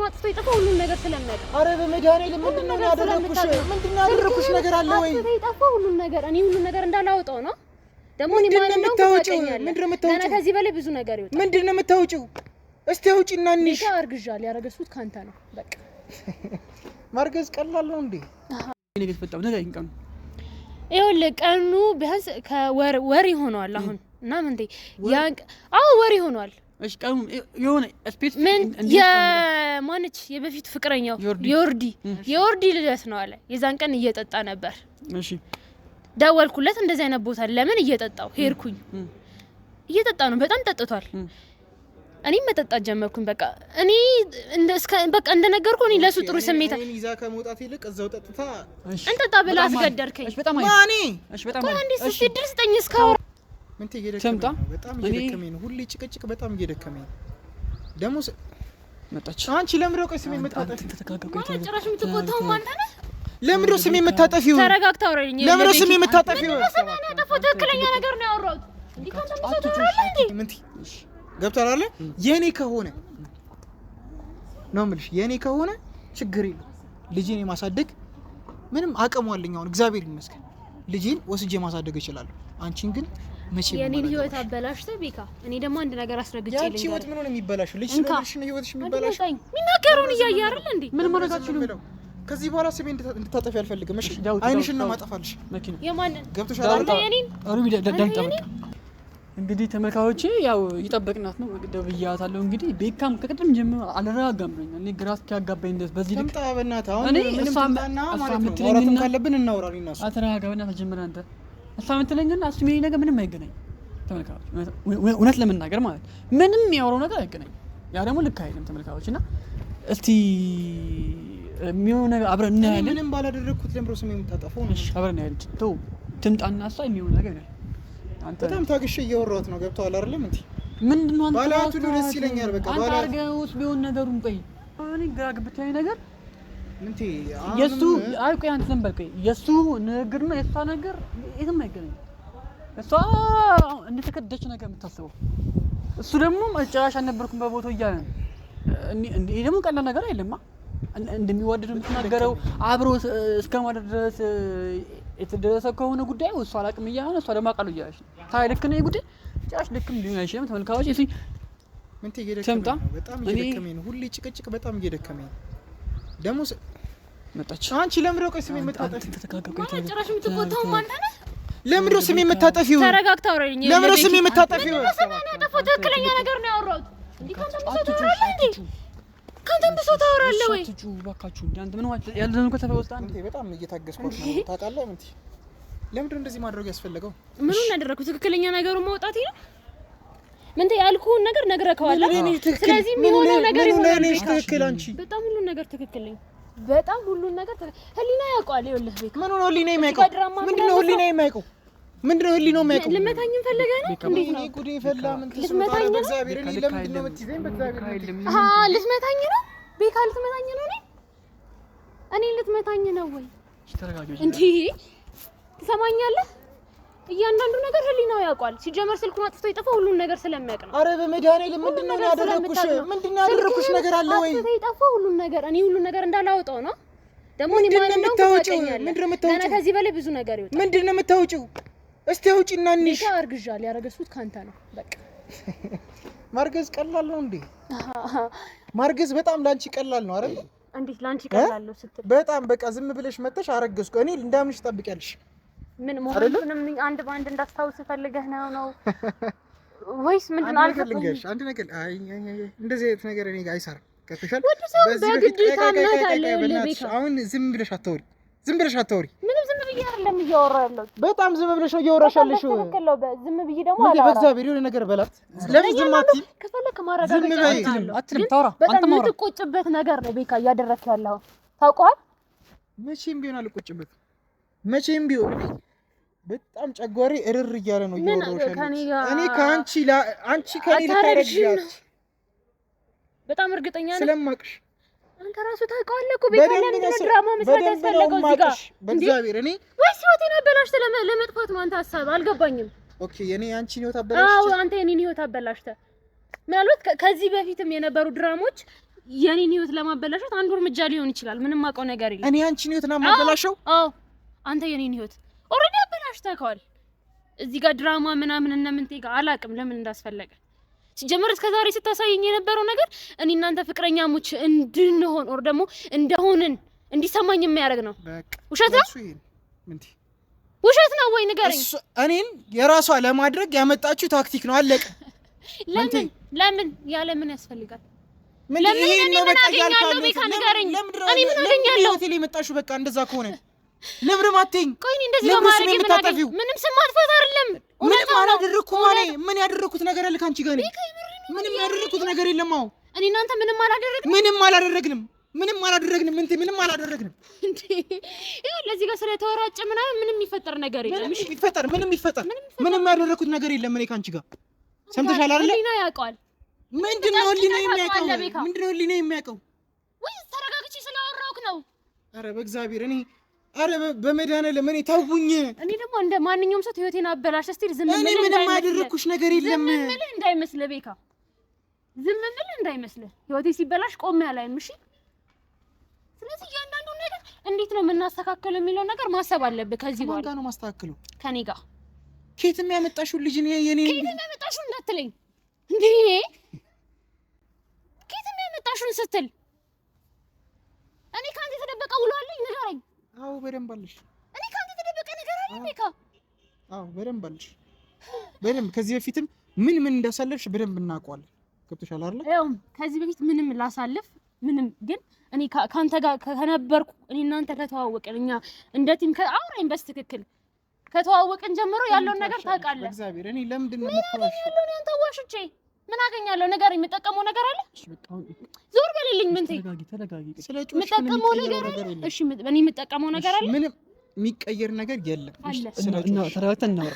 አጥፍቶ የጠፋው ሁሉም ነገር ስለሚያውቅ። አረ በመድኃኒዓለም ምንድን ነው ያደረኩሽ? ምንድን ነው ያደረኩሽ ነገር አለ ወይ? አጥፍቶ የጠፋው ሁሉም ነገር እኔ ሁሉም ነገር እንዳላወጣው ነው። ደግሞ እኔ ምንድን ነው ማን እንደሆንኩ የምታወጪው? ታውቀኛለህ። ምንድን ነው ገና የምታወጪው? ከዚህ በላይ ብዙ ነገር ይወጣል። ምንድን ነው የምታወጪው? እስቲ አውጪና እንይሽ። ቤካ አርግዣለሁ። ያረገዝኩት ካንተ ነው። በቃ ማርገዝ ቀላል ነው እንዴ? ነገር የተፈጠረው ንገረኝ ቀኑ። ይኸውልህ ቀኑ ቢያንስ ከወር ወር ይሆነዋል አሁን እና ምንቴ ያን አዎ ወር ይሆነዋል። እሺ ቀኑ የሆነ specific ምን የማነች የበፊቱ ፍቅረኛው ዮርዲ። የዮርዲ የዮርዲ ልደት ነው አለ። የዛን ቀን እየጠጣ ነበር። እሺ ደወልኩለት። እንደዚህ አይነት ቦታ ለምን እየጠጣው ሄድኩኝ። እየጠጣ ነው፣ በጣም ጠጥቷል። እኔም መጠጣት ጀመርኩኝ። በቃ እኔ እንደ እስከ በቃ እንደነገርኩ እኔ ለሱ ጥሩ ስሜት እኔን ይዛ ከመውጣት ይልቅ እዛው ጠጥታ እሺ እንጠጣ ብለህ በጣም አሪፍ። አስገደድከኝ። እሺ በጣም አሪፍ። ማኔ እሺ በጣም ቆይ አሪፍ። አንዴ እሺ እስኪ ድል ስጠኝ እስካወራ ምንቴ እየደከመኝ ስምጣ። ነው። በጣም እኔ- እየደከመኝ ነው። ሁሌ ጭቅጭቅ በጣም እየደከመኝ ነው። ደግሞ መጣች። አንቺ ለምንድን ነው ቆይ ስሜ የምታጠፊው? አንተ ተረጋጋ፣ ቆይ ማለት ጭራሽ የምትቆጣው አንተ ነህ። ለምንድን ነው ስሜ የምታጠፊው? ተረጋግተህ አውራኝ። ለምንድን ነው ስሜ የምታጠፊው? ምንድን ነው ስምህን ያጠፋው? ትክክለኛ ነገር ነው ያወራሁት። እንዲህ ከአንተ ብሶ ታወራለህ እንዴ? ምንቴ ገብቶሃል አይደለ? የኔ ከሆነ ነው የምልሽ፣ የኔ ከሆነ ችግር የለውም። ልጄን የማሳደግ ምንም አቅሙ አለኝ አሁን እግዚአብሔር ይመስገን። ልጄን ወስጄ ማሳደግ እችላለሁ። አንቺን ግን መቼም የኔን ህይወት አላገባሽም። አበላሽተህ ቤካ። እኔ ደግሞ አንድ ነገር አስረግጬ የአንቺ ልንገርህ። ህይወት ምን ሆነ የሚበላሽው? ልጅ እንካ። ስለሆንሽ ነው ህይወትሽ የሚበላሽው። አድምጠኝ። የሚናገረውን እያየህ አይደል እንዴ? ምንም ማድረግ አትችሉም። ከዚህ በኋላ ስሜ እንድታጠፊ አልፈልግም። እሺ እሺ፣ ዳዊት፣ አይንሽን ነው ዳዊት። ማጠፋልሽ። መኪና የማንን ገብቶሻል ዳዊት፣ አይደል? አንተ የኔን ሩቢ ዳምጣ አንተ በቃ። እንግዲህ ተመልካቾቼ ያው እየጠበቅናት ነው ደውያታለሁ። እንግዲህ ቤካም ከቅድም ጀምሮ አልረጋጋም ብሎኛል። እኔ ግራ እስኪያጋባኝ ድረስ በዚህ ልክ ትምጣ በእናትህ። አሁን እኔ ምንም ትምጣና እሷ ማለት ነው። የምትለኝና- ማውራትም ካለብን እናውራ እኔና እሷ። አተረጋጋ በእናትህ ጀምረህ አንተ እሷ የምትለኝና እሱ የሚለኝ ነገር ምንም አይገናኝ። ተመልካቾች እውነት ለመናገር ማለት ምንም የሚያወራው ነገር አይገናኝ። ያ ደግሞ ልክ አይደለም ተመልካቾች። እና እስቲ የሚሆነው ነገር አብረን እኔ እናያለን። ምንም ባላደረግኩት ለምሮ ስሜ የምታጠፋው ነው። እሺ አብረን እናያለን። ተው ትምጣና እሷ የሚሆነው ነገር ይሆናል። አንተ በጣም ታግሼ እያወራሁት ነው። ገብቶሃል አይደለም? እንዴ ምንድን ነው አንተ ባላት ሁሉ ደስ ይለኛል። በቃ አንተ ባላት አድርገውስ ቢሆን ነገሩን ቆይ እኔ ግራ ግብት ያለኝ ነገር ምንቴ የእሱ አይ ቆይ አንተ ዝም በል ቆይ የእሱ ንግግርና የእሷ ነገር የትም አይገናኝም። እሷ እንደተከደች ነገር የምታስበው እሱ ደግሞ ጭራሽ አልነበርኩም በቦታው እያለ ነው። ይሄ ደግሞ ቀላል ነገር አይደለማ። እንደሚዋደዱ የምትናገረው አብሮ እስከ ማደር ድረስ የተደረሰ ከሆነ ጉዳዩ እሷ አላቅም እያለ ነው፣ እሷ ደግሞ አውቃለሁ እያለች ነው። ታዲያ ልክ ነው ይሄ ጉዳይ? ጭራሽ ልክም ሊሆን አይችልም። ተመልካቾች እስኪ ምንቴ እየደከመኝ ትምጣ። ነው። በጣም እኔ- እየደከመኝ ነው። ሁሌ ጭቅጭቅ በጣም እየደከመኝ ነው። ደግሞ መጣች። አንቺ ለምንድን ነው ቆይ ስሜ አንተ የምታጠፊው? ተረጋጋ፣ ቆይ ማለት ጭራሽ የምትቆጣው አንተ ነህ። ለምንድን ነው ስሜ የምታጠፊው? ተረጋግተህ አውራኝ። ለምንድን ነው ስሜ የምታጠፊው? ምንድን ነው ስምህን ያጠፋው? ትክክለኛ ነገር ነው ያወራሁት። እንዲህ ከአንተ ብሶ ታወራለህ እንዴ? ከአንተ ብሶ ታወራለህ ወይ? አትጩ እባካችሁ። እንደ አንተ ምን ያለውን እኮ ተፈውስታ አንተ ምንቴ በጣም እየታገስኳት ነው ታውቃለህ። ምንቴ ለምንድን ነው እንደዚህ ማድረግ ያስፈለገው? ምኑን ያደረኩት? ትክክለኛ ነገሩን ማውጣት ነው። ምንቴ ያልኩህን ነገር ነግረከዋል። ስለዚህ የሚሆነው ነገር ይሆናል። እኔ ቤካ። ትክክል አንቺ በጣም ሁሉን ነገር ትክክል ነኝ። በጣም ሁሉን ነገር ህሊና ያውቀዋል። ይኸውልህ ቤካ ምን ሆኖ ህሊና እዚህ የማያውቀው ጋር ድራማ ምንድን ነው? ህሊና የማያውቀው ምንድን ነው? ህሊናው የማያውቀው ልመታኝም ፈልገህ ነው? እንዴት ነው? እኔ ጉዴ ፈላ። ምን ልትመታኝ ነው? በእግዚአብሔር እኔ ለምንድን ነው የምትይዘኝ? በእግዚአብሔር አሃ ልትመታኝ ነው? ቤካ ልትመታኝ ነው? እኔ ልትመታኝ ነው ወይ? ተረጋጋ። እንዴ ትሰማኛለህ? እያንዳንዱ ነገር ህሊናው ያውቀዋል። ሲጀመር ስልኩን አጥፍቶ የጠፋው ሁሉን ነገር ስለሚያውቅ ነው። አረ በመድኃኒዓለም ምንድን ነው ሁሉን ነገር ያደረኩሽ? ስለምታውቅ ነው። ምንድን ነው ያደረኩሽ ስልክህን ነገር አለ ወይ? አጥፍተህ የጠፋው ሁሉን ነገር እኔ ሁሉን ነገር እንዳላወጣው ነው። ደግሞ እኔ ምንድን ማን ነው እንደሆንኩ የምታወጪው? ታውቀኛለህ። ምንድን ነው ገና የምታወጪው? ከዚህ በላይ ብዙ ነገር ይወጣል። ምንድን ነው የምታወጪው? እስቲ አውጪና እንይሽ። ቤካ አርግዣለሁ። ያረገዝኩት ካንተ ነው። በቃ ማርገዝ ቀላል ነው እንዴ? ማርገዝ በጣም ላንቺ ቀላል ነው አይደል? እንዴት ላንቺ ቀላል ነው ስትል በጣም በቃ ዝም ብለሽ መተሽ አረገዝኩ እኔ እንዳምንሽ ትጠብቂያለሽ። ምን መሆኑንም አንድ በአንድ እንዳስታውስ ፈልገህ ነው ነው ወይስ ምንድን ነው? አንድ ነገር አልገባኝም። ልንገርሽ፣ አንድ ነገር አይ አይ አይ፣ እንደዚህ አይነት ነገር እኔ ጋር አይሰራም። ገብቶሻል? ወንድ ሰው በዚህ በፊት በግዴታ ቆይ ቆይ ቆይ እምነት ቆይ አለ። ቆይ፣ ይኸውልህ በእናትሽ ቤካ፣ አሁን ዝም ብለሽ አታውሪ፣ ዝም ብለሽ አታውሪ። ምንም ዝም ብዬ አይደለም እያወራሁ ያለሁት። በጣም ዝም ብለሽ ነው እያወራሽ በጣም ያለሽው። በትክክል ነው። ዝም ብዬ ደግሞ ምን አላወራም። በእግዚአብሔር የሆነ ነገር በላት። ለምን ዝም አትይም? ከፈለክ ዝም ማረጋገጫ በይ። አለው። አትልም፣ ግን ታውራ። በጣም አንተም አውራ። የምትቆጭበት ነገር ነው ቤካ እያደረክ ያለው ታውቀዋል። መቼም ቢሆን አልቆጭበትም። መቼም ቢሆን እኔ በጣም ጨጓሬ እርር እያለ ነው ምን እያወራሁሽ ከእኔ ያለሁት። ጋር እኔ ከአንቺ አንቺ ከኔ አታረግሽም ነው? ልታረግዣት በጣም እርግጠኛ ነኝ። ስለማቅሽ አንተ ራሱ ታውቀዋለህ እኮ ቤካ። በደንብ ለምንድን ነው ነው ድራማ መስራት በደንብ ነው ያስፈለገው እዚህ ጋር? የማቅሽ። በእግዚአብሔር እኔ ወይስ ህይወቴን አበላሽተህ ለመጥፋት ነው አንተ ሀሳብ? አልገባኝም። okay የኔ አንቺን ህይወት አዎ አበላሽቼ አንተ የኔን ህይወት አበላሽተህ። ምናልባት ከዚህ በፊትም የነበሩ ድራሞች የኔን ህይወት ለማበላሸት አንዱ እርምጃ ሊሆን ይችላል። ምንም አውቀው ነገር የለም። እኔ አንቺን ህይወት ነው የማበላሸው? አዎ አንተ የኔን ህይወት already አበላሽተኸዋል። እዚህ ጋር ድራማ ምናምን እነ ምንቴ ጋር አላውቅም ለምን እንዳስፈለገ። ሲጀመር እስከ ዛሬ ስታሳየኝ የነበረው ነገር እኔ እናንተ ፍቅረኛሞች እንድንሆን or ደግሞ እንደሆንን እንዲሰማኝ የሚያደርግ ነው። ውሸት ነው፣ ውሸት ነው ወይ ንገረኝ። እኔን የራሷ ለማድረግ ያመጣችው ታክቲክ ነው። አለቀ። ለምን ለምን ያለ ምን ያስፈልጋል? ለምን እኔ ምን አገኛለሁ? ቤካ ንገረኝ። እኔ ምን አገኛለሁ? ሆቴል የመጣሽው በቃ እንደዛ ከሆነ ለምንም አትይኝ። ቆይ እኔ እንደዚህ በማድረግ ምን አገኝ? ምንም ስም ማጥፋት አይደለም። ምንም አላደረኩም። እኔ ምን ያደረኩት ነገር አለ ከአንቺ ጋር? ምንም ያደረኩት ነገር የለም። አዎ እኔ እናንተ ምንም አላደረግንም። ምንም አላደረግንም። ምንም አላደረግንም። እንቴ ምንም አላደረግንም። እንዴ ይኸው ለዚህ ጋር ስለተወራጨ ምናምን ምንም የሚፈጠር ነገር የለም። ምንም ይፈጠር ምንም ይፈጠር ምንም ያደረኩት ነገር የለም። እኔ ከአንቺ ጋር ሰምተሻል አይደለ? ህሊና ያውቀዋል። ምንድነው ህሊና የሚያውቀው? ምንድነው ህሊና የሚያውቀው? ወይ ተረጋግቼ ስላወራሁህ ነው። ኧረ በእግዚአብሔር እኔ ኧረ በመድኃኒዓለም እኔ ተውኝ። እኔ ደግሞ እንደ ማንኛውም ሰው ህይወቴን አበላሽ ስትል ዝም እኔ ምንም ያደረኩሽ ነገር የለም። ዝም የምልህ እንዳይመስልህ ቤካ፣ ዝም የምልህ እንዳይመስልህ። ህይወቴ ሲበላሽ ቆሜ አላይም። እሺ ስለዚህ እያንዳንዱን ነገር እንዴት ነው የምናስተካከለው የሚለው ነገር ማሰብ አለብህ። ከዚህ በኋላ ጋር ነው ማስተካከለው? ከኔ ጋር። ከየትም ያመጣሽው ልጅ ነው የኔ። ከየትም ያመጣሽው እንዳትለኝ እንዴ! ከየትም ያመጣሽውን ስትል እኔ ከአንተ የተደበቀ ውሎ አለኝ? ንገረኝ። አዎ በደንብ አለሽ። እኔ ከአንተ የተደበቀ ነገር አለ ቤካ? አዎ በደንብ አለሽ። በደንብ ከዚህ በፊትም ምን ምን እንዳሳለፍሽ በደንብ እናውቀዋለን። ገብቶሻል አይደል? ያው ከዚህ በፊት ምንም ላሳልፍ ምንም ግን እኔ ካንተ ጋር ከነበርኩ እኔ እናንተ ከተዋወቅን እኛ እንደ team አውራኝ በስትክክል ከተዋወቅን ጀምሮ ያለውን ነገር ታውቃለህ። እግዚአብሔር እኔ ለምንድን ነው የምትዋሽው? ያለውን አንተ ዋሽቼ ምን አገኛለሁ? ነገር የምጠቀመው ነገር አለ? ዞር በልልኝ። ምን የምጠቀመው ነገር አለ? እሺ እኔ የምጠቀመው ነገር አለ? ምንም የሚቀየር ነገር የለም። ተረጋግተን እናውራ።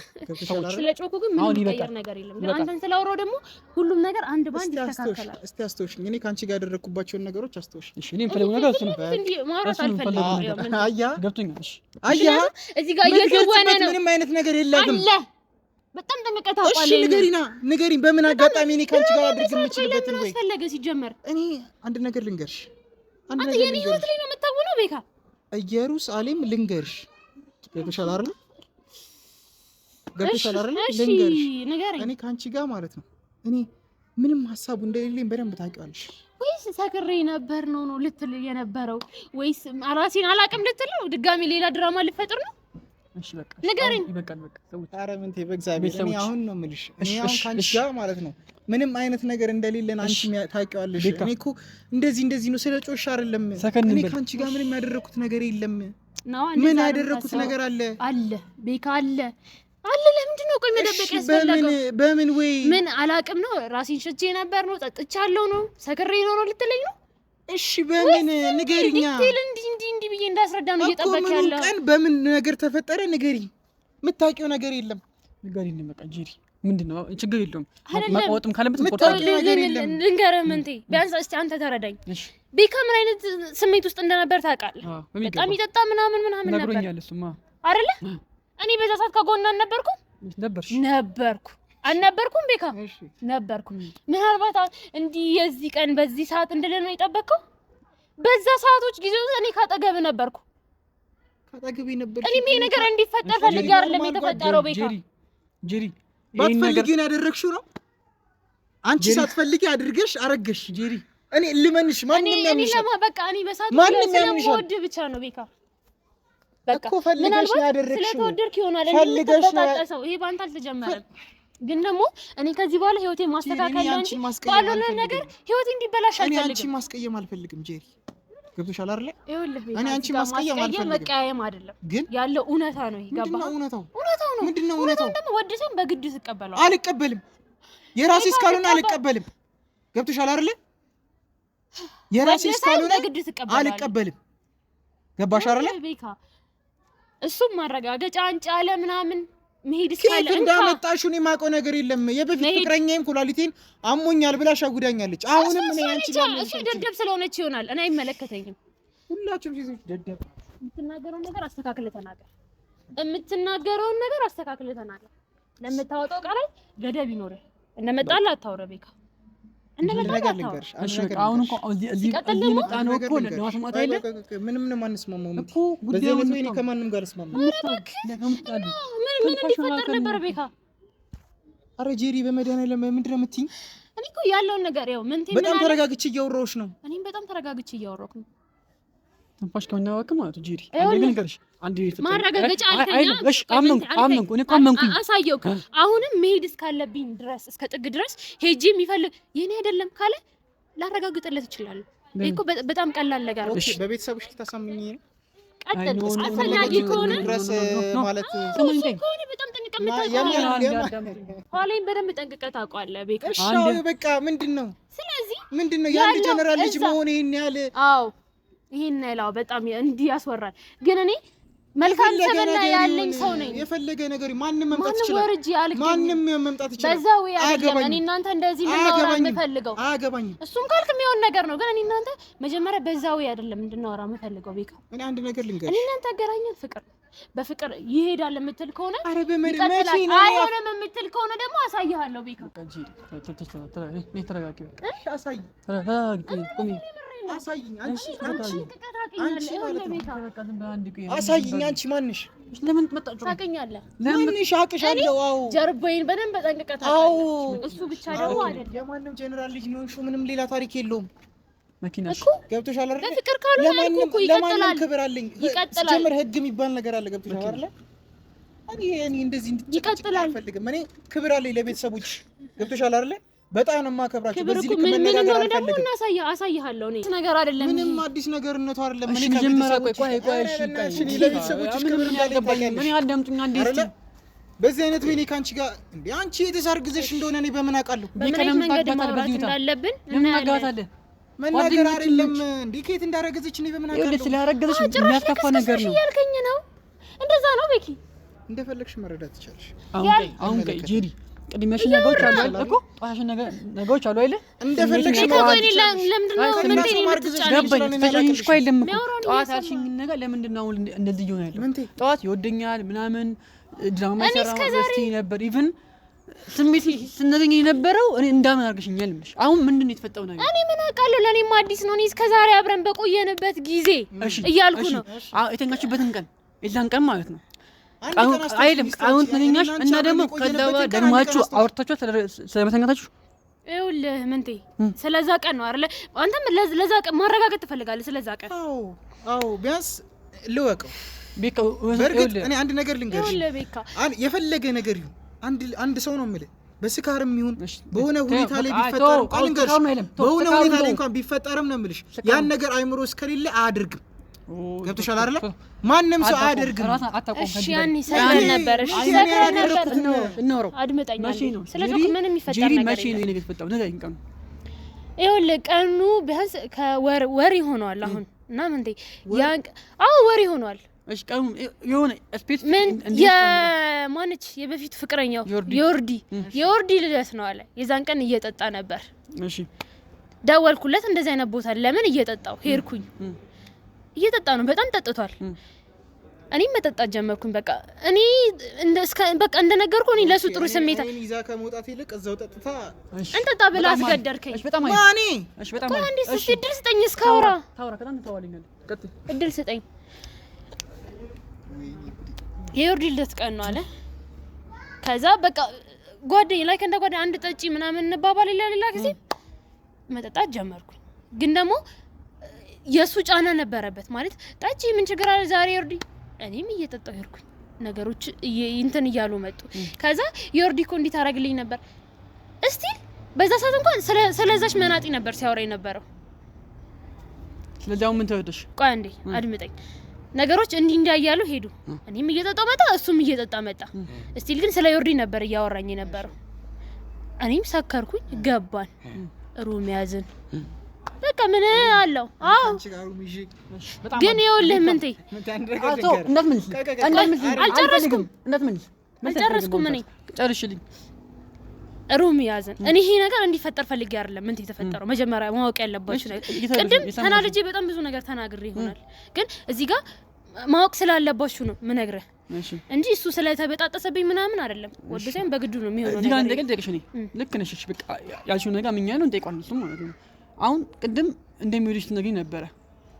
ስለ ጮኩ ግን ምንም የሚቀየር ነገር የለም። ግን አንተን ስላወራሁ ደግሞ ሁሉም ነገር አንድ ባንድ ይስተካከላል። እስቲ አስታውሽኝ፣ እኔ ከአንቺ ጋር ያደረኩባቸውን ነገሮች አስታውሽኝ። እሺ እኔ የምፈልገው ነገር እሱ ነው። እንዲህ ማውራት አልፈልግም። አያ ገብቶኛል። እሺ አያ እዚህ ጋር እየተወነ ነው። ምንም አይነት ነገር የለም አለ። በጣም ጠንቅቀህ ታውቃለህ። እሺ ንገሪና፣ ንገሪኝ በምን አጋጣሚ እኔ ከአንቺ ጋር አድርግ የምችልበትን ወይ አስፈለገ? ሲጀመር እኔ አንድ ነገር ልንገርሽ። አንተ የኔ ህይወት ላይ ነው የምታውነው ቤካ። ኢየሩሳሌም ልንገርሽ ገብቶሻል አይደል? ገብቶሻል አይደል? ልንገርሽ፣ እኔ ከአንቺ ጋር ማለት ነው እኔ ምንም ሀሳቡ እንደሌለኝ በደንብ ታውቂዋለሽ። ወይስ ሰክሬ ነበር ነው ነው ልትል የነበረው ወይስ ራሴን አላውቅም ልትል ነው? ድጋሚ ሌላ ድራማ ልፈጥር ነው? እሺ በቃ ንገረኝ። ይበቃል። በቃ ሰዎች፣ ኧረ ምንቴ በእግዚአብሔር እኔ አሁን ነው የምልሽ፣ እኔ አሁን ከአንቺ ጋር ማለት ነው ምንም አይነት ነገር እንደሌለን አንቺ ታውቂዋለሽ። እኔ እኮ እንደዚህ እንደዚህ ነው ስለ ጮሽ አይደለም። እኔ ከአንቺ ጋር ምንም ያደረኩት ነገር የለም። ምን ያደረኩት ነገር አለ? አለ ቤካ አለ አለ። ለምንድን ነው ቆይ መደበቅ ያስፈለገው? በምን ወይ ምን አላውቅም ነው ራሴን ሸቼ ነበር ነው ጠጥቻለሁ ነው ሰክሬ ነው ነው ልትለኝ ነው? እሺ በምን ንገሪኛ። detail እንዲህ እንዲህ እንዲህ ብዬ እንዳስረዳ ነው እየጠበቅ ያለው። ቀን በምን ነገር ተፈጠረ ንገሪኝ። የምታውቂው ነገር የለም። ንገሪኝ በቃ ጄሪ፣ ምንድን ነው ችግር የለውም። መቆጥም ካለበት የምታውቂው ነገር የለም። ልንገርህ ምንቴ፣ ቢያንስ እስቲ አንተ ተረዳኝ። ቤካ ምን አይነት ስሜት ውስጥ እንደነበር ታውቃለህ? በጣም ይጠጣ ምናምን ምናምን ነበር ነግሮኛል። እሱማ አይደለ? እኔ በዛ ሰዓት ከጎን አልነበርኩም? ነበርሽ? ነበርኩ። አልነበርኩም? ቤካ ነበርኩ። ምናልባት እንዲህ የዚህ ቀን በዚህ ሰዓት እንደለ ነው የጠበቅከው? በዛ ሰዓቶች ጊዜ ውስጥ እኔ ካጠገብህ ነበርኩ። ካጠገብህ ነበር። እኔም ይሄ ነገር እንዲፈጠር ፈልጌ አይደለም የተፈጠረው። ቤካ ጄሪ፣ ባትፈልጊው ነው ያደረግሽው ነው። አንቺ ሳትፈልጊ አድርገሽ አረገሽ። ጄሪ እኔ ልመንሽ፣ ማንም ያምንሻል። በቃ እኔ በሰዓቱ ስለምወድህ ብቻ ነው ቤካ። በቃ ምናልባት ስለተወደድክ ይሆናል እንደምትበጣጠሰው። ይሄ በአንተ አልተጀመረም። ግን ደግሞ እኔ ከዚህ በኋላ ህይወቴን ማስተካከል ነው እንጂ ባልሆነ ነገር ህይወቴ እንዲበላሽ አልፈልግም። እኔ አንቺን ማስቀየም አልፈልግም ጄሪ፣ ገብቶሻል አይደለ? ይኸውልህ እኔ አንቺን ማስቀየም አልፈልግም። መቀያየም አይደለም ግን ያለው እውነታ ነው። ይሄ ገባህ? ምንድነው እውነታው? እውነታው ነው። ምንድነው እውነታው? ደግሞ ወደሰን በግድ ትቀበለዋለህ። አልቀበልም። የራሴ እስካልሆነ አልቀበልም። ገብቶሻል አይደለ? የራሴ እስካልሆነ አልቀበልም። ገባሽ አይደለ? ቤካ እሱም ማረጋገጫ አንጫ አለ ምናምን መሄድ እስካለ ከየት እንዳመጣሽው እኔ የማውቀው ነገር የለም። የበፊት ፍቅረኛዬም ኩላሊቴን አሞኛል ብላ ሸጉዳኛለች። አሁንም እኔ አንቺ ጋር እሱ ደደብ ስለሆነች ይሆናል። እኔ አይመለከተኝም። ሁላችሁም ሴቶች ደደብ። የምትናገረውን ነገር አስተካክለህ ተናገር። የምትናገረውን ነገር አስተካክለህ ተናገር። ለምታወጣው ቃላት ገደብ ይኖርህ። እንደመጣልህ አታውራ ቤካ፣ እንደመጣ እሺ በቃ አሁን እኮ እዚህ መጣ ነው እኮ ለማስማት አይደለ? ምንም ነው የማንስማማው እኮ ጉዳዩ ነው። ከማንም ጋር አልስማማም። ምን ምን እንዲፈጠር ነበር ቤካ? አረ ጄሪ በመድኃኒዓለም ምንድን ነው የምትይኝ? እኔ እኮ ያለውን ነገር ያው ምን በጣም ተረጋግቼ እያወራሁሽ ነው። እኔም በጣም ተረጋግቼ እያወራሁ ነው። ትንፋሽ ከመናወቅ ማለት ነው ጄሪ። አንዴ ግን ልንገርሽ፣ አንዴ ማረጋገጫ አልከኝ። እሺ አመንኩ፣ አመንኩ፣ እኔ እኮ አመንኩኝ። አሳየውክ። አሁንም መሄድ እስካለብኝ ድረስ እስከ ጥግ ድረስ ሄጄ የሚፈልግ የኔ አይደለም ካለ ላረጋግጥለት እችላለሁ። ይሄ እኮ በጣም ቀላል ነገር ነው። Okay፣ በቤተሰብሽ ልታሳምኚኝ ነው? ቀጥል። አስፈላጊ ከሆነ ድረስ ማለት ከሆነ በጣም ጠንቅቀህ የምታውቀው ኋላዬን በደንብ ጠንቅቀህ ታውቀዋለህ ቤካ። እሺ በቃ ምንድን ነው ስለዚህ ምንድን ነው የአንድ ጀነራል ልጅ መሆን ይሄን ያህል? አዎ ይሄን ያህል በጣም እንዲህ ያስወራል። ግን እኔ መልካም ስብዕና ያለኝ ሰው ነኝ። የፈለገ ነገር ማንም መምጣት ይችላል። ማንም መምጣት ይችላል። በዛው አይደለም እኔ እናንተ እንደዚህ እንድናወራ የምፈልገው። አያገባኝም። እሱም ካልክ የሚሆን ነገር ነው። ግን እኔ እናንተ መጀመሪያ በዛው አይደለም እንድናወራ የምፈልገው ቤካ። እኔ አንድ ነገር ልንገርሽ፣ እኔ እናንተ አገናኘን ፍቅር በፍቅር ይሄዳል የምትል ከሆነ አረ በመድመቼ ነው። አይሆንም የምትል ከሆነ ደግሞ አሳይሃለሁ ቤካ። አሳይኝ አንቺ አንቺ አሳይኝ አንቺ ማንሽ? ለምን መጣችሁ? ታውቀኛለህ። ማንሽ? አውቅሻለሁ። አዎ ጀርባዬን በደንብ ጠንቅቀህ ታውቃለህ። እሱ ብቻ ደግሞ አይደለም የማንም ጀነራል ልጅ ነው። ምንም ሌላ ታሪክ የለውም። መኪናሽ ገብቶሻል አይደል? በፍቅር ካልሆነ አልኩህ እኮ ይቀጥላል። ለማንም ክብር አለኝ። ይቀጥላል። ሲጀምር ህግ የሚባል ነገር አለ። ገብቶሻል አይደል? እኔ እንደዚህ እንድትጨቃጨቅ አልፈልግም። እኔ ክብር አለኝ ለቤተሰቦች። ገብቶሻል አይደል? በጣም ነው የማከብራቸው። በዚህ ልክ መነጋገር አልፈልግም። አሳይሃለሁ። እኔ ነገር አይደለም ምንም አዲስ ነገርነቱ አይደለም። እኔ መጀመሪያ ቆይ ቆይ ቆይ እሺ ቆይ ለቤተሰቦችሽ ክብር እንዳለኝ ታውቂያለሽ። እኔ አዳምጡኝ አንዴ እስኪ። በዚህ አይነት ወይኔ ከአንቺ ጋር እንዴ አንቺ የተሳርግዘሽ እንደሆነ እኔ በምን አውቃለሁ? በምን አይነት መንገድ ማውራት እንዳለብን እናጋታለን። መናገር አይደለም እንዴ ከየት እንዳረገዘች እኔ በምን አውቃለሁ? ስላረገዘች የሚያስከፋ ነገር ነው እያልከኝ ነው? እንደዛ ነው ቤኪ። እንደፈለግሽ መረዳት ትችያለሽ። አሁን ቆይ ጄሪ ቅድሚያሽን ነገሮች አሉ አይደል እኮ ጧሻሽን ነገሮች አሉ አይደል? እንደፈለግሽ ገባኝ። እኮ አይደለም እኮ ጠዋት ያልሽኝ ነገር ለምንድን ነው አሁን እንደዚህ እየሆነ ያለው? ጠዋት ይወደኛል ምናምን ድራማ ይሰራ እስቲ ነበር even ስሜት ስነገኝ የነበረው እኔ እንዳምን አድርገሽኛል የምልሽ። አሁን ምንድን ነው የተፈጠረው ነገር? እኔ ምን አውቃለሁ? ለእኔም አዲስ ነው። እኔ እስከዛሬ አብረን በቆየንበት ጊዜ እያልኩ ነው። የተኛችበትን ቀን የዛን ቀን ማለት ነው አይልም አሁን ተኛሽ እና ደግሞ ከዛ ደግማችሁ አውርታችሁ ስለመተኛታችሁ ይኸውልህ ምንቴ ስለዛ ቀን ነው አይደለ? አንተም ለዛ ቀን ማረጋገጥ ትፈልጋለህ። ስለዛ ቀን አዎ፣ አዎ፣ ቢያንስ ልወቀው። በእርግጥ እኔ አንድ ነገር ልንገርሽ፣ የፈለገ ነገር ይሁን አንድ ሰው ነው የምልህ በስካርም ይሁን በሆነ ሁኔታ ላይ ቢፈጠርም እንኳን ልንገርሽ፣ በሆነ ሁኔታ ላይ እንኳን ቢፈጠርም ነው የምልሽ ያን ነገር አይምሮ እስከሌለ አያደርግም። ገብቶሻል አይደለ? ማንም ሰው አያደርግም። እሺ ያኔ ሰክረን ነበር። እሺ ሰክረን ነበር። አድምጠኝ። ስለ ጮክ ምንም የሚፈጠር ነገር መቼ ነው የተፈጠረው? ንገሪኝ ቀኑ። ይኸውልህ ቀኑ ቢያንስ ከወር ወር ይሆነዋል አሁን እና ምንቴ ያን አዎ ወር ይሆነዋል። እሺ ቀኑ የሆነ space ምን የማነች የበፊቱ ፍቅረኛው የዮርዲ የዮርዲ ልደት ነው አለ። የዛን ቀን እየጠጣ ነበር። እሺ ደወልኩለት። እንደዚህ አይነት ቦታ ለምን እየጠጣው ሄድኩኝ። እየጠጣ ነው፣ በጣም ጠጥቷል። እኔም መጠጣት ጀመርኩኝ። በቃ እኔ በቃ እንደነገርኩ እኔ ለሱ ጥሩ ስሜት ይዛ ከመውጣት ይልቅ እዛው ጠጥታ እንጠጣ ብላ አስገደርከኝ። ማኔ አንዴ እድል ስጠኝ እስካወራ እድል ስጠኝ። የዮርዲ ልደት ቀን ነው አለ። ከዛ በቃ ጓደኝ ላይ እንደ ጓደኛ አንድ ጠጪ ምናምን እንባባል ሌላ ሌላ ጊዜ መጠጣት ጀመርኩኝ። ግን ደግሞ የሱ ጫና ነበረበት ማለት ጠጪ ምን ችግር አለ ዛሬ ዮርዲ። እኔም እየጠጣሁ ሄድኩኝ። ነገሮች እንትን እያሉ መጡ። ከዛ ዮርዲ እኮ እንዲህ ታደርግልኝ ነበር እስቲ በዛ ሰዓት እንኳን ስለዛች መናጢ ነበር ሲያወራ የነበረው። ስለዚህ አሁን ምን ተወደሽ? ቆይ አንዴ አድምጠኝ። ነገሮች እንዲህ እንዲያ እያሉ ሄዱ። እኔም እየጠጣሁ መጣ፣ እሱም እየጠጣ መጣ። እስቲል ግን ስለ ዮርዲ ነበር እያወራኝ የነበረው። እኔም ሰከርኩኝ፣ ገባን፣ room ያዝን። በቃ ምን አለው? አዎ ግን ይኸውልህ ምንቴ አልጨረስኩም አልጨረስኩም እኔ ጨርሽልኝ። room ያዝን። እኔ ይሄ ነገር እንዲፈጠር ፈልጌ አይደለም። ምንቴ የተፈጠረው መጀመሪያ ማወቅ ያለባችሁ ነገር ቅድም ተናድጄ በጣም ብዙ ነገር ተናግሬ ይሆናል። ግን እዚህ ጋር ማወቅ ስላለባችሁ ነው ምነግርህ እንጂ እሱ ስለተበጣጠሰብኝ ምናምን አይደለም። ወዶ ሳይሆን በግዱ ነው የሚሆነው። እዚህ ጋር እንደቀል ጠይቅሽ እኔ ልክ ነሽ። እሺ በቃ ያልሽውን ነገር አምኛለሁ። እንጠይቀዋለን እሱም ማለት ነው። አሁን ቅድም እንደሚወድሽ ትነግሪኝ ነበረ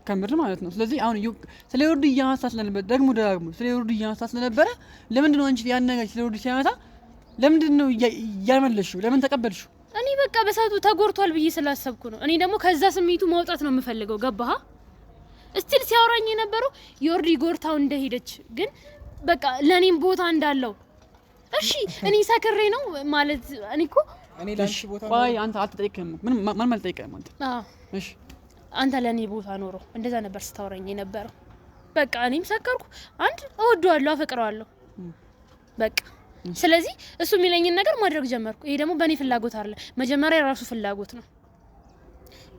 ከምር ማለት ነው። ስለዚህ አሁን ስለ ዮርዲ እያነሳ ስለነበረ ደግሞ ደጋግሞ ስለ ዮርዲ እያነሳ ስለነበረ ለምንድን ነው አንቺ ያን ነገር ስለ ዮርዲ ሲያነሳ ለምንድን ነው ያልመለስሽው? ለምን ተቀበልሽው? እኔ በቃ በሰዓቱ ተጎድቷል ብዬ ስላሰብኩ ነው። እኔ ደግሞ ከዛ ስሜቱ ማውጣት ነው የምፈልገው። ገባህ? still ሲያወራኝ የነበረው ዮርዲ ጎርታው እንደሄደች ግን በቃ ለኔም ቦታ እንዳለው። እሺ እኔ ሰክሬ ነው ማለት እኔ እኮ እኔ ላንቺ ቦታ ቆይ አንተ አልተጠየቅህም። ምንም ማንም አልጠየቅህም አንተ። አዎ እሺ አንተ ለኔ ቦታ ኖሮ እንደዛ ነበር ስታወራኝ የነበረው። በቃ እኔም ሰከርኩ። አንድ እወደዋለሁ፣ አፈቅረዋለሁ። በቃ ስለዚህ እሱ የሚለኝን ነገር ማድረግ ጀመርኩ። ይሄ ደግሞ በእኔ ፍላጎት አይደለም፣ መጀመሪያ የራሱ ፍላጎት ነው።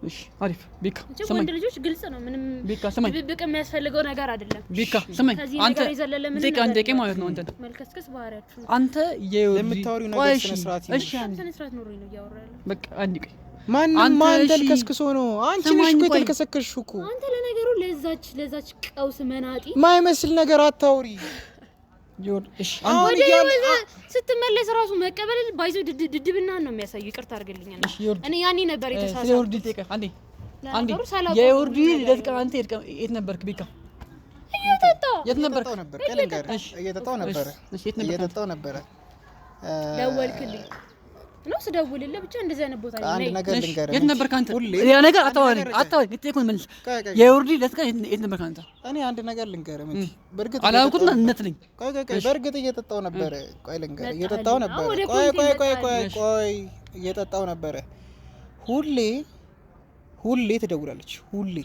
እሺ አሪፍ ቤካ ስማኝ፣ ወንድ ልጆች ግልጽ ነው፣ ምንም ቤካ ስማኝ፣ ድብብቅ የሚያስፈልገው ነገር አይደለም። ቤካ ስማኝ፣ አንተ አንተ አንተ ማለት ነው። አንተ መልከስከስ ባህሪያችሁ ነው። አንተ የምታወሪው ነገር ስነ ስርዓት እሺ፣ ስነ ስርዓት ኖሮኝ ነው እያወራ ያለው። በቃ አንዴ ቆይ፣ ማንም ማን ተልከስክሶ ነው? አንቺ ነሽ እኮ የተልከሰከስሽው እኮ። አንተ ለነገሩ ለዛች ቀውስ መናጢ ማይመስል ነገር አታውሪ። ስትመለስ ራሱ መቀበል ባይዞ ድድብና ነው የሚያሳዩ። ይቅርታ አድርግልኛል። እኔ ያኔ ነበር የተሳሳትኩት። የዮርዲ ልደት ቀን አንተ የት ነበርክ? ቤካ እየጠጣሁ የት ነበርክ? እየጠጣሁ ነበረ። ደወልክልኝ ነው ስደውልልህ ብቻ እንደዚህ አይነት ቦታ አንድ ነገር ልንገርህ። የት ነበርክ አንተ? ሌላ ነገር አታወሪኝ፣ አታወሪኝ። የጠየኩህን መልስ። የዮርዲ ልደት ቀን የት ነበርክ አንተ? እኔ አንድ ነገር ልንገርህ። ምን በእርግጥ አላልኩትም እነትልኝ። ቆይ ቆይ ቆይ፣ በእርግጥ እየጠጣሁ ነበረ። ቆይ ልንገርህ፣ እየጠጣሁ ነበረ። ቆይ ቆይ ቆይ ቆይ ቆይ፣ እየጠጣሁ ነበረ። ሁሌ ሁሌ ትደውላለች። ሁሌ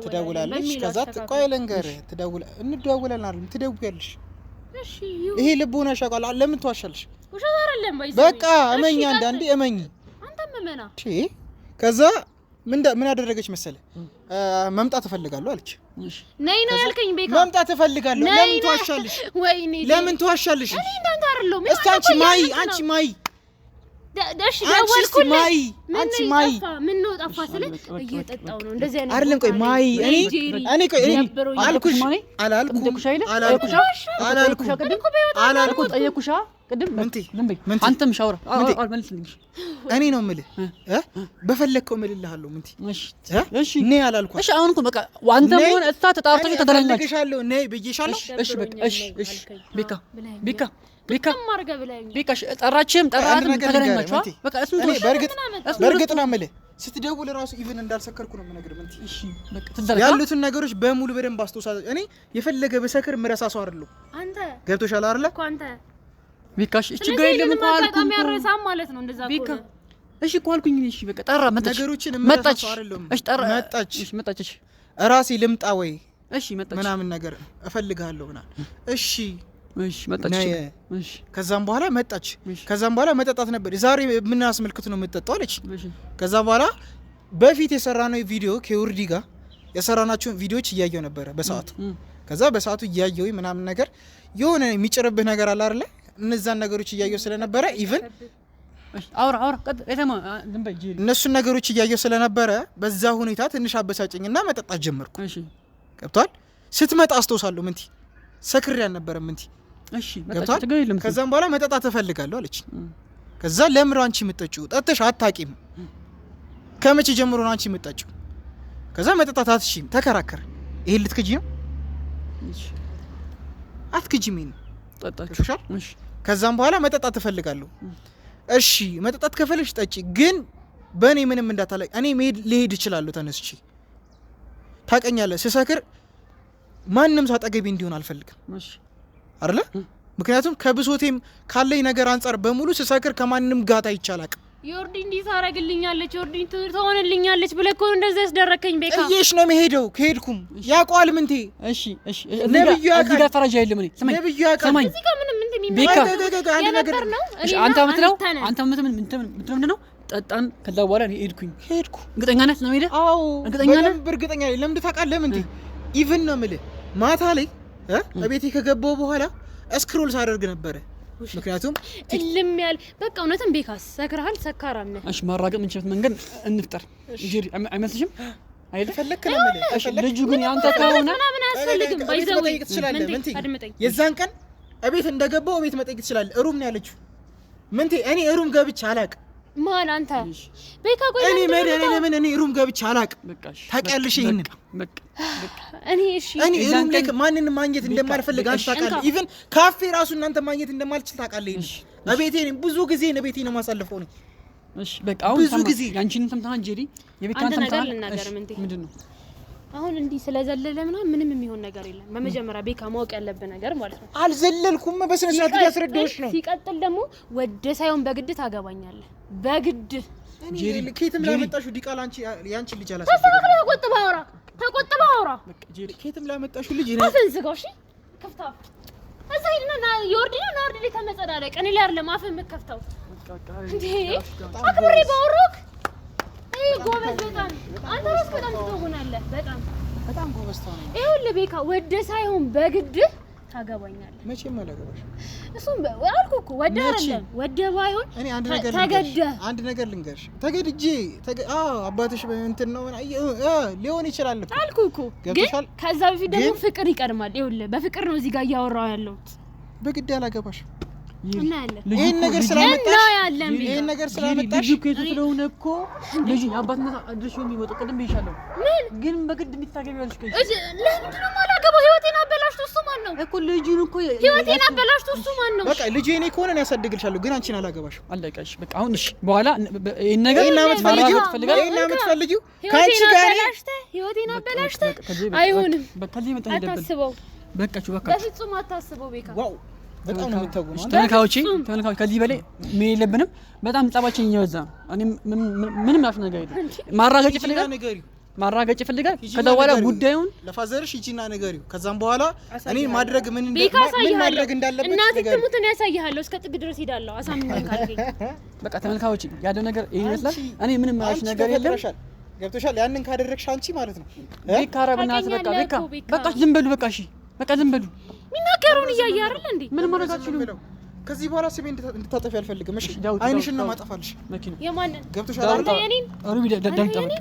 ትደውላለች። ከዛ ቆይ ልንገርህ፣ እንደዋወላለን አይደለም? ትደውያለሽ። ይሄ ልቦናሽ ያውቃል። ለምን ትዋሻለሽ? በቃ እመኝ፣ አንዳንዴ እመኝ። ከዛ ምን አደረገች መሰለህ? መምጣት እፈልጋለሁ አለች። ነይ ነው ያልከኝ? ቤካ መምጣት እፈልጋለሁ። ለምን ትዋሻለሽ? ወይኔ ለምን ትዋሻለሽ? እኔ እንዳንተ አይደለሁም። እስቲ አንቺ ማይ፣ አንቺ ማይ እሺ ደወልኩልህ። አንቺ ማይ ምን ነው ጠፋ ስልህ እየጠጣሁ ነው እንደዚህ አይነት አይደለም። ቆይ ማይ እኔ እኔ ቆይ እኔ አልኩሽ አላልኩም አላልኩም አላልኩም አላልኩም ጠየኩሻ ቅድም ዝም በይ አንተም ሻወራ መልስልኝ። እኔ ነው የምልህ በፈለግከው እምልልሃለሁ። ምንቲ እሺ ነይ አላልኳት። እሺ አሁን እኮ በቃ አንተም ሆነ እሷ ተጣርታችሁ ተገናኛችሁ። ነይ ብዬሻለሁ። እሺ በቃ እሺ እሺ ቤካ ቤካ ቤካ ቤካ ጠራችህም ጠራትም ተገናኛችሁ። በቃ እሱን በእርግጥ ነው የምልህ ስትደውል እራሱ even እንዳልሰከርኩ ነው የምነግርህ። ምንቲ እሺ በቃ ትዘርጋ ያሉትን ነገሮች በሙሉ በደንብ አስተውሳለሁ። እኔ የፈለገ በሰክር ምረሳ ሰው አይደለሁም። አንተ ገብቶሻል አይደለ? እኮ አንተ ቤካሽ እሺ ችግር የለም እኮ አልኩኝ ያረሳም ማለት ነው። እንደዛ ቤካ እሺ እኮ አልኩኝ። እሺ በቃ ጠራ መጣች፣ ነገሮችን የምረሳ ሰው አይደለሁም። እሺ ጠራ መጣች፣ እሺ መጣች፣ እሺ እራሴ ልምጣ ወይ እሺ መጣች ምናምን ነገር እፈልግሃለሁ ምናምን እሺ እሺ መጣች። እሺ ከዛም በኋላ መጣች። ከዛም በኋላ መጠጣት ነበር ዛሬ ምን አስመልክቶ ነው የምጠጣው አለች። ከዛ በኋላ በፊት የሰራነው ቪዲዮ ከዮርዲ ጋር የሰራናቸውን ቪዲዮዎች እያየው ነበረ በሰዓቱ። ከዛ በሰዓቱ እያየው ምናምን ነገር የሆነ የሚጭርብህ ነገር አለ አይደለ? እነዛን ነገሮች እያየው ስለነበረ even አውራ አውራ እነሱን ነገሮች እያየው ስለነበረ በዛ ሁኔታ ትንሽ አበሳጨኝና መጠጣት ጀመርኩ። ገብቷል። ስትመጣ አስታውሳለሁ። ምንቲ ሰክሬ አልነበረም ምንቲ እሺ መጣች። ችግር የለም። ከዛም በኋላ መጠጣት እፈልጋለሁ አለች። ከዛ ለምሮ አንቺ የምጠጪው ጠጥተሽ አታቂም፣ ከመቼ ጀምሮ ነው አንቺ የምጠጪው? ከዛ መጠጣት አትችይም። ተከራከረ። ይሄን ልትክጂ ነው? እሺ አትክጂም። ይሄን ጠጣችሁ። እሺ ከዛም በኋላ መጠጣት እፈልጋለሁ። እሺ መጠጣት ከፈለሽ ጠጪ፣ ግን በእኔ ምንም እንዳታለቅ። እኔ መሄድ ልሄድ እችላለሁ ተነስቼ። ታውቀኛለህ፣ ስሰክር ማንም ሰው አጠገቤ እንዲሆን አልፈልግም። እሺ አይደለ? ምክንያቱም ከብሶቴም ካለኝ ነገር አንጻር በሙሉ ስሰክር ከማንም ጋር ታይቼ አላውቅም። ዮርዲ እንዲህ ታረግልኛለች፣ ዮርዲ ትሆንልኛለች ብለህ እኮ እንደዛ ያስደረከኝ። ቤካ ጥዬሽ ነው የምሄደው። ከሄድኩም ያውቀዋል ምንቴ። እሺ እሺ፣ እዚህ ጋር ፈራጅ አይደለም። እኔ ስማኝ፣ ነብዩ ያውቃል። ስማኝ፣ እዚህ ጋር ምንም እንትን ቤካ አንድ ነገር ነው። እሺ፣ አንተ የምትለው አንተ የምትለው ምንድን ነው? ጠጣን፣ ከዛ በኋላ እኔ ሄድኩኝ። ሄድኩ። እርግጠኛ ነህ ነው ሄደህ? አዎ፣ እርግጠኛ ነህ? በደንብ እርግጠኛ ነኝ። ለምን ታውቃለህ? ምንቴ even ነው የምልህ ማታ ላይ እቤቴ ከገባሁ በኋላ scroll ሳደርግ ነበረ። ምክንያቱም እልም ያል በቃ እውነትም ቤካስ ሰክረሃል፣ ሰካራም ነህ። እሺ ማራገጥ የምንችልበት መንገድ እንፍጠር። አይመስልሽም? አይደል? ፈለክ ነው የምልህ። ልጁ ግን ያንተ ከሆነ አያስፈልግም። እቤት by the way መጠየቅ ትችላለህ። ምንቴ የዛን ቀን እቤት እንደገባው እቤት መጠየቅ ትችላለህ። room ነው ያለችው ምንቴ። እኔ room ገብቼ አላውቅም። ማን አንተ ቤካ? ቆይ እኔ መድኃኒዓለምን እኔ room ገብቼ አላውቅም። ታውቂያለሽ ይሄንን እኔ እሺ እኔ room ላይ ማንንም ማግኘት እንደማልፈልግ አንተ ታውቃለህ። even ካፌ ራሱ እናንተ ማግኘት እንደማልችል ታውቃለህ። ይሄንን እቤቴ ነኝ፣ ብዙ ጊዜ እቤቴ ነው የማሳልፈው እኔ። እሺ በቃ አሁን ብዙ ጊዜ ያንቺን ሰምተሃል ጄሪ፣ የቤካን አንድ ነገር ሰምተሃል። ልናገር ምንቴ። ምንድን ነው? አሁን እንዲህ ስለዘለለ ምናምን ምንም የሚሆን ነገር የለም። በመጀመሪያ ቤካ ማወቅ ያለብህ ነገር ማለት ነው አልዘለልኩም። በስነ ስርዓት እያስረዳሁሽ ነው። ሲቀጥል ደግሞ ወደ ሳይሆን በግድ ታገባኛለህ። በግድ ጄሪ ከየትም ላመጣሽው ዲቃላ አንቺ ያንቺን ልጅ አላሳደገም። ተስተካክለህ ተቆጥበህ አውራ፣ ተቆጥበህ አውራ። በቃ ጄሪ ከየትም ላመጣሽው ልጅ እኔ አፍህን ዝጋው። እሺ ክፍት አፍ እዛ ሂድና ና የወርድና ና ወርድ ላይ ተመጸዳደቅ። እኔ ላይ አይደለም አፍህን የምትከፍተው እንዴ። አክብሬ ባወራሁህ። አይ ጎበዝ፣ በጣም አንተ ራስህ በጣም ትተውናለህ። በጣም በጣም ጎበዝ ተዋናይ ነኝ። ይኸውልህ ቤካ ወደ ሳይሆን በግድ ታገባኛለህ። መቼም አላገባሽም። እሱም አልኩህ እኮ ወደ መቼ? አይደለም ወደ ባይሆን እኔ አንድ ነገር ልንገርሽ፣ ተገደህ አንድ ነገር ልንገርሽ። ተገድጄ አዎ አባትሽ እንትን ነው ሊሆን ይችላል እኮ አልኩህ እኮ ግን ገብቶሻል? ከዛ በፊት ደግሞ ግን- ፍቅር ይቀድማል። ይኸውልህ በፍቅር ነው እዚህ ጋር እያወራሁ ያለሁት። በግድ አላገባሽም። እናያለን ይሄን ነገር ስላመጣሽ እናያለን ቤካ። ይሄን ነገር ስላመጣሽ ልጁ እኮ የቱ ስለሆነ እኮ ልጁ የአባትነት ድርሻው የሚወጣው ቅድም ብዬሻለሁ። ምን ግን በግድ እንድታገቢያለሽ ቆይ እዚህ ለምንድን ነው የማላገባው? ህይወቴን አበላሽቶ እሱ ማን ነው? እኮ ልጁን እኮ ህይወቴን አበላሽቶ እሱ ማን ነው? በቃ ልጄ እኔ ከሆነ እኔ ያሳድግልሻለሁ፣ ግን አንቺን አላገባሽም። አለቀ። እሺ በቃ አሁን እሺ፣ በኋላ ይሄን ነገር ይሄን የምትፈልጊው ማራገጥ ትፈልጋለህ? ይሄን የምትፈልጊው ከአንቺ ህይወቴን ጋር እኔ አበላሽተህ ህይወቴን አበላሽተህ ከዚህ በቃ- አይሆንም። በቃ ከዚህ መጣ ይደብል አታስበው፣ በቃችሁ በቃ በፍጹም አታስበው ቤካ። wow በጣም ነው የምታውቁ ነው። ተመልካቾቼ ተመልካቾች ከዚህ በላይ ምን የለብንም። በጣም ጸባችን እየበዛ ነው። እኔ ምንም ያልኩት ነገር የለም። ማራገጥ ይፈልጋል፣ ንገሪው፣ ማራገጥ ይፈልጋል። ሂጂና ከዛ በኋላ ንገሪው። ጉዳዩን ለፋዘርሽ ሂጂና ንገሪው። ከዛም በኋላ እኔ ማድረግ ምን ቤካ ምን አሳይሃለሁ፣ ማድረግ እንዳለበት እናቴ ንገሪው። ትሙት እኔ አሳይሃለሁ። እስከ ጥግ ድረስ ሄዳለሁ። አሳምኜ ካልከኝ በቃ ተመልካቾቼ ያለው ነገር ይሄን ይመስላል። አንቺ- እኔ ምንም ያልኩት አንቺ ነገር የለም። ተፈጥረሻል። ገብቶሻል። ያንን ካደረግሽ አንቺ ማለት ነው ቤካ ኧረ በእናትህ በቃ ታውቀኛለህ ቤካ እኮ ቤካ። በቃ ዝም በሉ በቃ እሺ በቃ ዝም በሉ። የሚናገረውን እያየ አይደል እንዴ? ምንም ማድረግ አትችሉም። ብለው ከዚህ በኋላ ስሜ እንድታጠፊ አልፈልግም። እሺ እሺ፣ ዳዊት፣ አይንሽን ነው ዳዊት። ማጠፋልሽ። መኪና የማንን ገብቶሻል ዳዊት፣ አይደል? አንተ የኔን ሩቢ ዳምጣ በቃ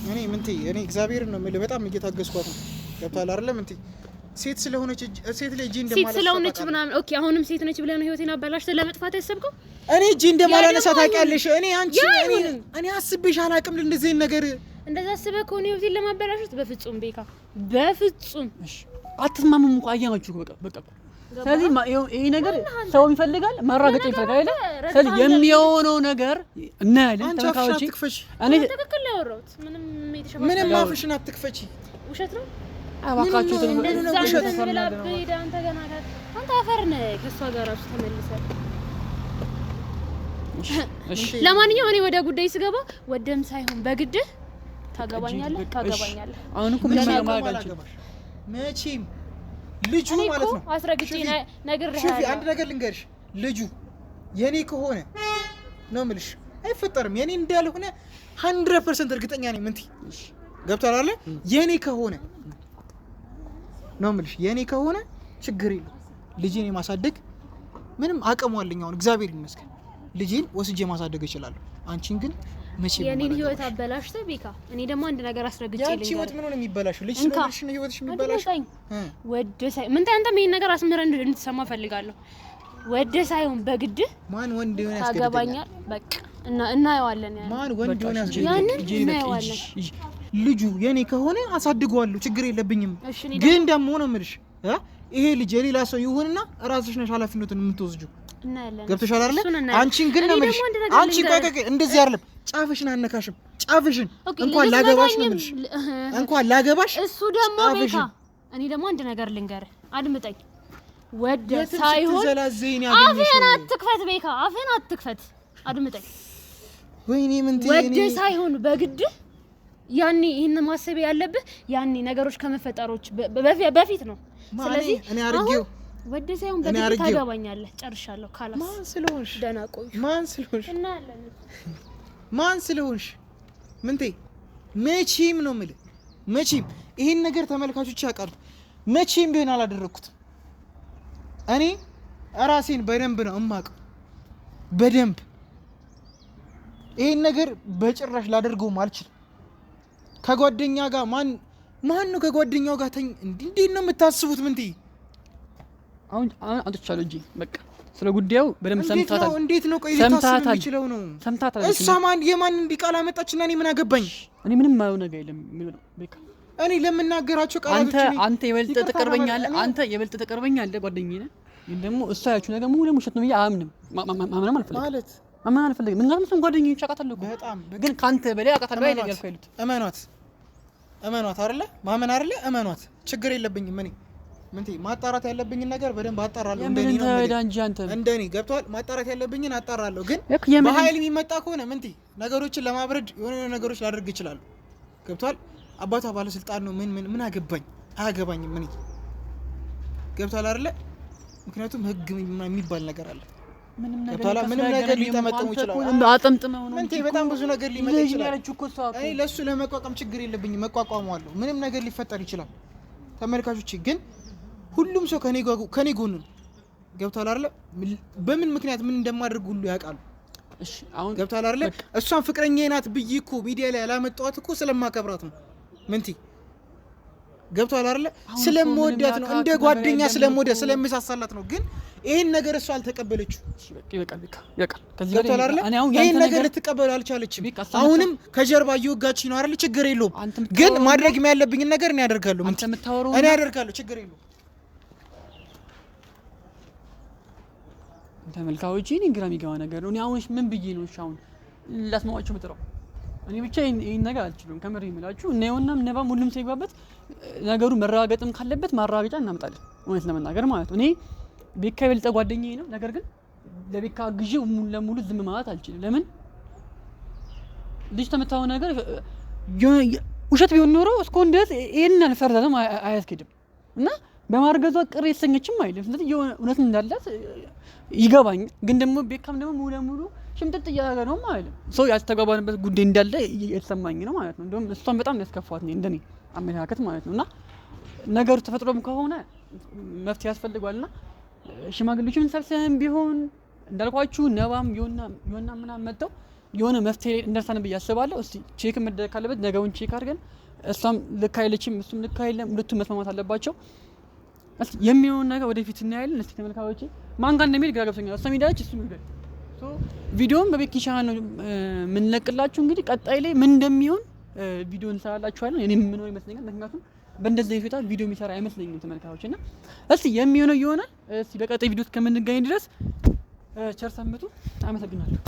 እኔ ምንቴ እኔ እግዚአብሔርን ነው የምልህ፣ በጣም እየታገስኳት ነው። ገብቶሃል አይደለ? ምንቴ ሴት ስለሆነች ሴት ላይ እጄ ሴት እንደማላነሳ ስለሆነች ታውቃለህ። ምናምን okay። አሁንም ሴት ነች ብለህ ነው ህይወቴን አበላሽተህ ለመጥፋት ያሰብከው? እኔ እጄ እንደማላነሳ ያ ደግሞ ታውቂያለሽ። እኔ አንቺ ያ እኔ አይሆንም። እኔ አስቤሽ አላውቅም እንደዚህ አይነት ነገር። እንደዛ አስበህ ከሆነ ህይወቴን ለማበላሸት በፍጹም ቤካ፣ በፍጹም እሺ አትስማሙም እኮ አየናችሁ እኮ በቃ በቃ እኮ። ስለዚህ ይሄ ነገር ሰው ይፈልጋል ማራገጥ ይፈልጋል አይደል? ስለዚህ የሚሆነው ነገር እናያለን። አንቺ አፍሽን ተመልካቾቼ አትክፈቺ፣ እኔ ትክክል ነው ያወራሁት። ምንም የተሸፋፈነ ምንም አፍሽን አትክፈቺ። ውሸት ነው። እባካችሁ ምንም ተመልካቾቼ እንደዛ ውሸት እንትን ብላብህ ሄደህ አንተ ገና አንተ አፈር ነህ ከእሷ ጋር እራሱ ተመልሰህ። እሺ ለማንኛውም እኔ ወደ ጉዳይ ስገባ ወደም ሳይሆን በግድህ ታገባኛለህ፣ በቃ እሺ። ታገባኛለህ። አሁን እኮ ምንም መቼም ማድረግ አንችልም። አላገባሽ መቼም ልጁ እኔ ማለት እኮ ነው። አስረግጬ ሽፊ፣ ነግሬሃለሁ። ሽፊ አንድ ነገር ልንገርሽ፣ ልጁ የኔ ከሆነ ነው የምልሽ፣ አይፈጠርም። የኔ እንዳልሆነ 100% እርግጠኛ ነኝ። ምንቲ ገብቶሃል አይደለ? የኔ ከሆነ ነው የምልሽ፣ የኔ ከሆነ ችግር የለውም። ልጄን የማሳደግ ምንም አቅሙ አለኝ አሁን እግዚአብሔር ይመስገን። ልጄን ወስጄ ማሳደግ እችላለሁ። አንቺን ግን መቼም የኔን ህይወት አላገባሽም። አበላሽተህ ቤካ። እኔ ደግሞ አንድ ነገር አስረግጬ የአንቺ ህይወት ልንገርህ። ምን ሆነ የሚበላሽው? ልጅ እንካ። ስለሆንሽ ነው ህይወትሽ የሚበላሽው? አድምጠኝ። ወደ ሳይ ምን አንተም ይሄን ነገር አስምረህ እንድትሰማ እፈልጋለሁ። ወደ ሳይሆን በግድህ ማን ወንድ የሆነ ያስገድደኛል? ታገባኛል። በቃ እና እናየዋለን። ያን ማን ወንድ የሆነ ያስገድደኛል? ያንን ጄሪ በቃ እናየዋለን። ሂጂ፣ ሂጂ። ልጁ የኔ ከሆነ አሳድገዋለሁ፣ ችግር የለብኝም። እሺ እኔ ግን ደግሞ ነው የምልሽ ይሄ ልጅ የሌላ ሰው ይሁንና ራስሽ ነሽ ኃላፊነቱን የምትወስጂው። እናያለን። ገብቶሻል አይደለ? እሱን እናያለን። አንቺን ግን እኔ ነው የምልሽ። ደግሞ አንድ ነገር አንቺ ቆይ ልንገርህ። ቆይ ቆይ፣ እንደዚህ አይደለም። ጫፍሽን አነካሽም። ጫፍሽን okay፣ እንኳን ላገባሽ ነው ልትመታኝም የምልሽ። እንኳን ላገባሽ እሱ ደግሞ ቤካ፣ ጫፍሽን እኔ ደግሞ አንድ ነገር ልንገርህ፣ አድምጠኝ። ወደ የትም ሳይሆን ስትዘላዘይ ነው ያገኘሽው። አፍህን አትክፈት ቤካ፣ አፍህን አትክፈት። አድምጠኝ። ወይኔ ምን ትይ ወደ እኔ ሳይሆን በግድህ ያኔ ይህን ማሰብ ያለብህ ያኔ ነገሮች ከመፈጠሮች በፊት ነው። ማን ስለዚህ እኔ አድርጌው አሁን ወደ ሳይሆን እኔ በግድ አድርጌው። ታገባኛለህ። ጨርሻለሁ። ካላስ ማን ስለሆንሽ ደህና ቆዩ። ማን ስለሆንሽ እናያለን። ማን ስለሆንሽ ምንቴ መቼም ነው የምልህ፣ መቼም ይሄን ነገር ተመልካቾች ያውቃሉ። መቼም ቢሆን አላደረግኩትም። እኔ ራሴን በደንብ ነው እማውቀው፣ በደንብ ይሄን ነገር በጭራሽ ላደርገውም አልችልም። ከጓደኛ ጋር ማን ማን ነው ከጓደኛው ጋር ተኝ? እንዴት ነው የምታስቡት? ምንቴ አሁን አምጥቻለሁ እንጂ በቃ ስለ ጉዳዩ በደንብ ሰምታታል። እንዴት ነው ቆይ ልታስብ የሚችለው ነው? ሰምታታል። እሷ ማን የማን እንዲህ ቃል አመጣችና እኔ ምን አገባኝ? እኔ ምንም የማየው ነገር የለም። በቃ እኔ ለምናገራቸው ቃላቶች አንተ የበለጠ ትቀርበኛለህ፣ አንተ የበለጠ ትቀርበኛለህ፣ ጓደኛዬ ነህ። ግን ደግሞ እሷ ያችው ነገር ሙሉ ውሸት ነው ብዬ አያምንም። ማመንም አልፈልግም ማለት ማመን አልፈልግም። ምክንያቱም እሱን ጓደኛዬ አውቃታለሁ እኮ በጣም ግን ከአንተ በላይ አውቃታለሁ አይደል ያልኩህ ያሉት። እመኗት፣ እመኗት አይደለ ማመን አይደለ እመኗት። ችግር የለብኝም እኔ ምንቴ ማጣራት ያለብኝን ነገር በደንብ አጣራለሁ። እንደኔ ነው እንደኔ ገብቷል። ማጣራት ያለብኝን አጣራለሁ። ግን በኃይል የሚመጣ ከሆነ ምንቴ ነገሮችን ለማብረድ የሆነ ነገሮች ላደርግ እችላለሁ። ገብቷል። አባቷ ባለስልጣን ነው። ምን ምን ምን አገባኝ? አያገባኝም። ምን ገብቷል አይደለ? ምክንያቱም ህግ የሚባል ነገር አለ። ምንም ነገር ሊጠመጥሙ ይችላል። አጠምጥመው ነው ምንቴ በጣም ብዙ ነገር ሊመጣ ይችላል። እኔ ለሱ ለመቋቋም ችግር የለብኝም፣ መቋቋመዋለሁ። ምንም ነገር ሊፈጠር ይችላል። ተመልካቾቼ ግን ሁሉም ሰው ከኔ ጎን ነው። ገብቷል አይደለ? በምን ምክንያት ምን እንደማደርግ ሁሉ ያውቃሉ። እሺ አሁን ገብቷል አይደለ? እሷን ፍቅረኛዬ ናት ብዬ እኮ ሚዲያ ላይ ያላመጣኋት እኮ ስለማከብራት ነው። ምንቲ ገብቷል አይደለ? ስለምወዳት ነው፣ እንደ ጓደኛ ስለምወዳት ስለምሳሳላት ነው። ግን ይሄን ነገር እሷ አልተቀበለችው። ገብቷል አይደለ? ይሄን ነገር ልትቀበል አልቻለችም። አሁንም ከጀርባ እየወጋችኝ ነው አይደለ? ችግር የለውም ግን ማድረግ ያለብኝን ነገር እኔ አደርጋለሁ። ምንቲ እኔ አደርጋለሁ፣ ችግር የለውም። ተመልካቾቼ እኔ ግራ የሚገባ ነገር ነው። እኔ አሁን ምን ብዬ ነው እሺ አሁን ላስማማቸው የምጥረው? እኔ ብቻ ይሄን ነገር አልችልም። ከምር የምላችሁ እነ ዮናም ነባም ሁሉም ሰው ይግባበት። ነገሩ መረጋገጥም ካለበት ማረጋገጫ እናመጣለን። እውነት ለመናገር ማለት ነው። እኔ ቤካ የበለጠ ጓደኛዬ ነው። ነገር ግን ለቤካ አግዤ ሙሉ ለሙሉ ዝም ማለት አልችልም። ለምን ልጅ ተመታው ነገር ውሸት ቢሆን ኖሮ እስከሆነ ድረስ ይሄን አልፈርዳትም፣ አያስኬድም እና በማርገዟ ቅር የተሰኘችም አይደለም። ስለዚህ የሆነ እውነት እንዳላት ይገባኝ። ግን ደግሞ ቤካም ደግሞ ሙሉ ለሙሉ ሽምጥጥ እያደረገ ነው ማለት ነው። ሰው ያልተግባባንበት ጉዳይ እንዳለ የተሰማኝ ነው ማለት ነው። እንደውም እሷን በጣም ያስከፋት ነው እንደኔ አመለካከት ማለት ነው። እና ነገሩ ተፈጥሮም ከሆነ መፍትሄ ያስፈልገዋልና ሽማግሌዎችን ሰብስበን ቢሆን እንዳልኳችሁ ነባም ዮና ምናምን መጥተው የሆነ መፍትሄ እንደርሳለን ብዬ አስባለሁ። እስቲ check መደረግ ካለበት ነገሩን check አድርገን እሷም ልክ አይለችም፣ እሱም ልክ አይደለም፣ ሁለቱም መስማማት አለባቸው። እስቲ የሚሆን ነገር ወደፊት እናያለን። እስቲ ተመልካቾቼ ማን ጋር እንደሚሄድ ግራ ገብቶኛል። እሷም ሄዳለች፣ እሱም ሄዷል። so ቪዲዮውን በቤኪ ቻናል ነው የምንለቅላችሁ። እንግዲህ ቀጣይ ላይ ምን እንደሚሆን ቪዲዮ እንሰራላችኋለን። እኔ የምኖር ይመስለኛል፣ ምክንያቱም በእንደዚህ አይነት ሁኔታ ቪዲዮ የሚሰራ አይመስለኝም ተመልካቾች። እና እስቲ የሚሆነው ይሆናል። እስቲ በቀጣይ ቪዲዮ እስከምንገናኝ ድረስ ቸር ሰንብቱ። አመሰግናለሁ።